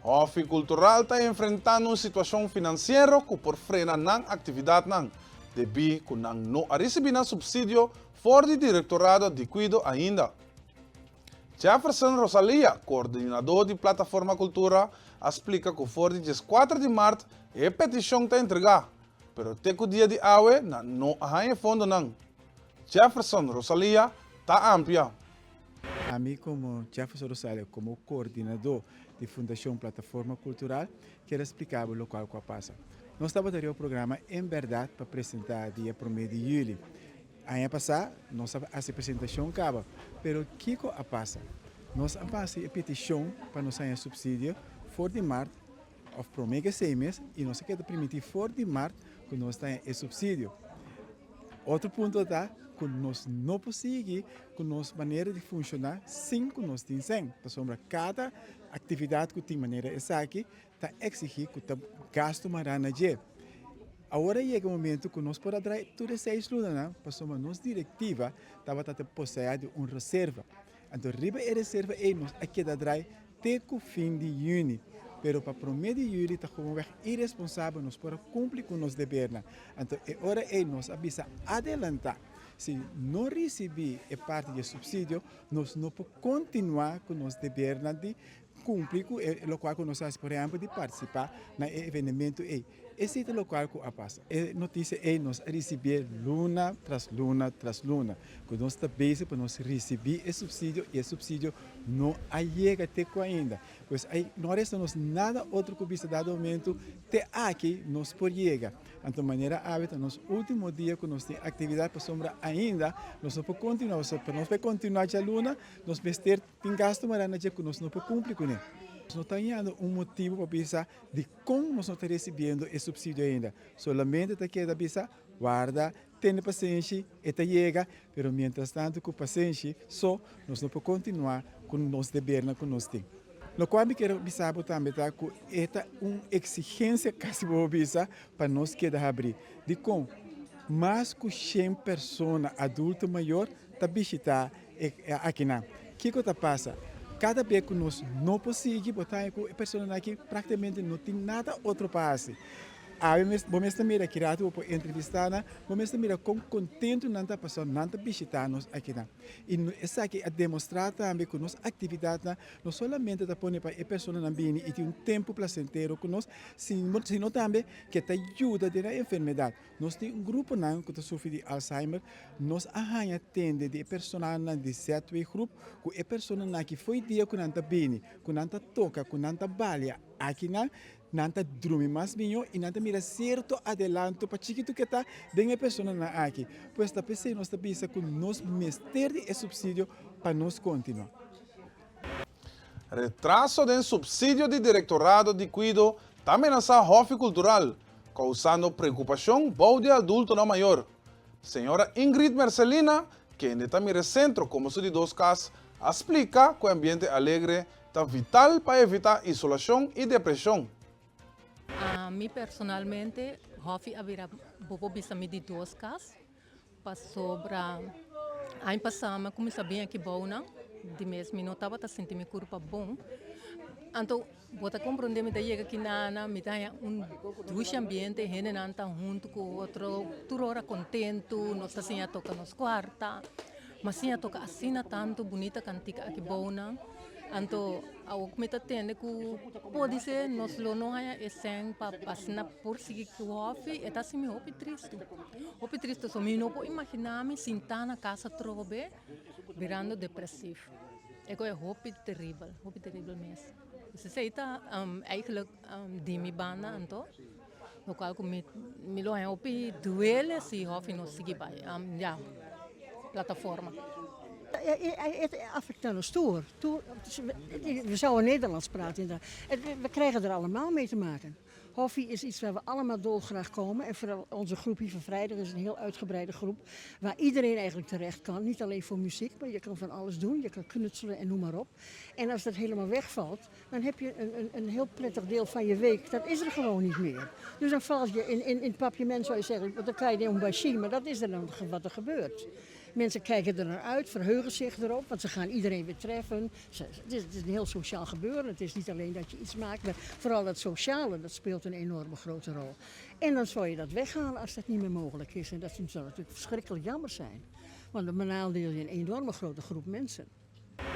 Hòfi Kultural ta enfrentando un situashon finansiero ku por frena nan aktividatnan, debí ku nan no a risibí nan supsidio for di Direktorado di Kuido ainda. Jefferson Rosalia, koordinadó di Plataforma Kultura, a splika ku for di dieskuater di mart e petishon ta entregá, pero te ku dia di awe nan no a haña e fondonan. Jefferson Rosalia ta amplia. Ami komo Jefferson Rosalia, komo koordinadó di Fundashon Plataforma Kultural, kier a splika bo lokual ku a pasa. Nos tabata riba programa en bèrdat pa presentá dia promé di yüli. Aña pasá nos a hasi presentashon kaba, pero kiko a pasa? Nos a hasi e petishon pa nos haña supsidio for di mart òf promé ke seis mes i nos a keda primintí for di mart ku nos ta haña e supsidio. Otro punto ta ku nos no por sigui ku nos manera di funshoná sin ku nos tin sèn, pasobra kada aktividat ku tin manera esaki ta eksigí ku ta gastu mará na dje. Awor a yega e momento ku nos por a drai tur e seis lunanan pasobra nos direktiva tabata ta poseá di un reserva. Anto riba e reserva ei nos a keda drai te ku fin di yüni. Pero pa promé di yüli ta gewoonweg iresponsabel nos por a kumpli ku nos debernan. Anto e ora ei nos a bisa adelantá, si no risibí e parti di e supsidio, nos no por kontinuá ku nos debernan di kumpli ku e lokual ku nos a hasi, por ehèmpel di partisipá na e evenementu ei. Esei ta lokual ku a pasa. E notisia ei nos a risibié luna tras luna tras luna, ku nos ta bezig pa nos risibí e supsidio i e supsidio no a yega te ku ainda. Pues ei no a resta nos nada otro ku bisa dado momentu te aki nos por yega. Anto manera awe ta nos último dia ku nos tin aktividat pasobra ainda nos no por kontinuá, pasobra pa nos por kontinuá djaluna nos mester tin gastu mará na dje ku nos no por kumpli kuné. Nos no ta hañando un motibu pa bisa Dikon nos no ta resibiendo e supsidio ainda? Solamente ta keda bisa, warda, tene pasenshi, e ta yega, pero mientras tanto ku pasenshi so nos no por kontinuá ku nos debernan ku nos tin. Lokual mi kier bisa bo tambe ta ku e ta un eksigensia kasi bo por bisa pa nos keda habrí. Dikon? Mas ku shen persona adulto mayor ta bishitá e akinan. Kiko ta pasa? Kada bes ku nos no por sigui, bo ta haña ku e personanan aki praktikamente no tin nada otro pa hasi. Awe mes bo mes ta mira ki ratu bo por entrevistá nan, bo mes ta mira kon kontentu nan ta pasobra nan ta bishitá nos akinan. I esaki a demostrá tambe ku nos aktividatnan no solamente ta pone pa e personanan bini i tin un tempu plasentero ku nos, sino tambe ke ta yuda den nan enfermedat. Nos tin un gruponan ku ta sufri di Alzheimer, nos a haña tende di e personanan di ZW groep ku e personanan aki fo'i dia ku nan ta bini, ku nan ta toka, ku nan ta balia akinan, nan ta drumi mas mihó i nan ta mira sierto adelanto pa chikitu ke ta den e personanan aki. Pues ta p'esei nos ta bisa ku nos mester di e supsidio pa nos kontinuá. Retraso den supsidio di Direktorado di Kuido ta menasá Hòfi Kultural, kousando preokupashon bou di adultonan mayor. Señora Ingrid Mercelina, kende ta mira e sentro komo su di dos kas, a splika ku e ambiente alegre ta vital pa evitá isolashon i depreshon. Ami personalmente, Hòfi a bira bo por bisa mi di dos kas. Pasobra aña pasá mi a kuminsá bin aki bou nan, di mes mi no tabata sinti mi kurpa bon. Anto bo ta komprondé mi ta yega aki nana, mi ta haña un dushi ambiente, hendenan ta huntu ku otro, tur ora kontentu, nos ta siña toka nos kuarta. Mi a siña toka asina tantu bunita kantika aki bou nan. Anto awor ku mi ta tende ku podisé nos lo no haña e sèn pa asina por sigui ku hòfi, e ta hasi mi hopi tristu. Hopi tristu, so mi no por imaginá mi sintá na kas atrobe birando depresif. E kos e hopi teribel, hopi teribel mes. Esei ta eigenlijk di mi banda anto. Lokual ku mi mi lo haña hopi duele si hòfi no sigui bai ya plataforma. Het affecteert ons tur. Tur, we zouden Nederlands praten inderdaad. We krijgen er allemaal mee te maken. Hoffi is iets waar we allemaal dolgraag komen. En vooral onze groep hier van vrijdag is een heel uitgebreide groep. Waar iedereen eigenlijk terecht kan. Niet alleen voor muziek, maar je kan van alles doen. Je kan knutselen en noem maar op. En als dat helemaal wegvalt, dan heb je een, een, een heel prettig deel van je week. Dat is er gewoon niet meer. Dus dan val je in, in, in het papiament, zou je zeggen, want dan kan je niet om maar dat is er dan wat er gebeurt. Mensen kijken er naar uit, verheugen zich erop, want ze gaan iedereen weer treffen. Het is een heel sociaal gebeuren. Het is niet alleen dat je iets maakt, maar vooral dat sociale, dat speelt een enorme grote rol. En dan zou je dat weghalen als dat niet meer mogelijk is. En dat zou natuurlijk verschrikkelijk jammer zijn. Want dan benadeel je een enorme grote groep mensen.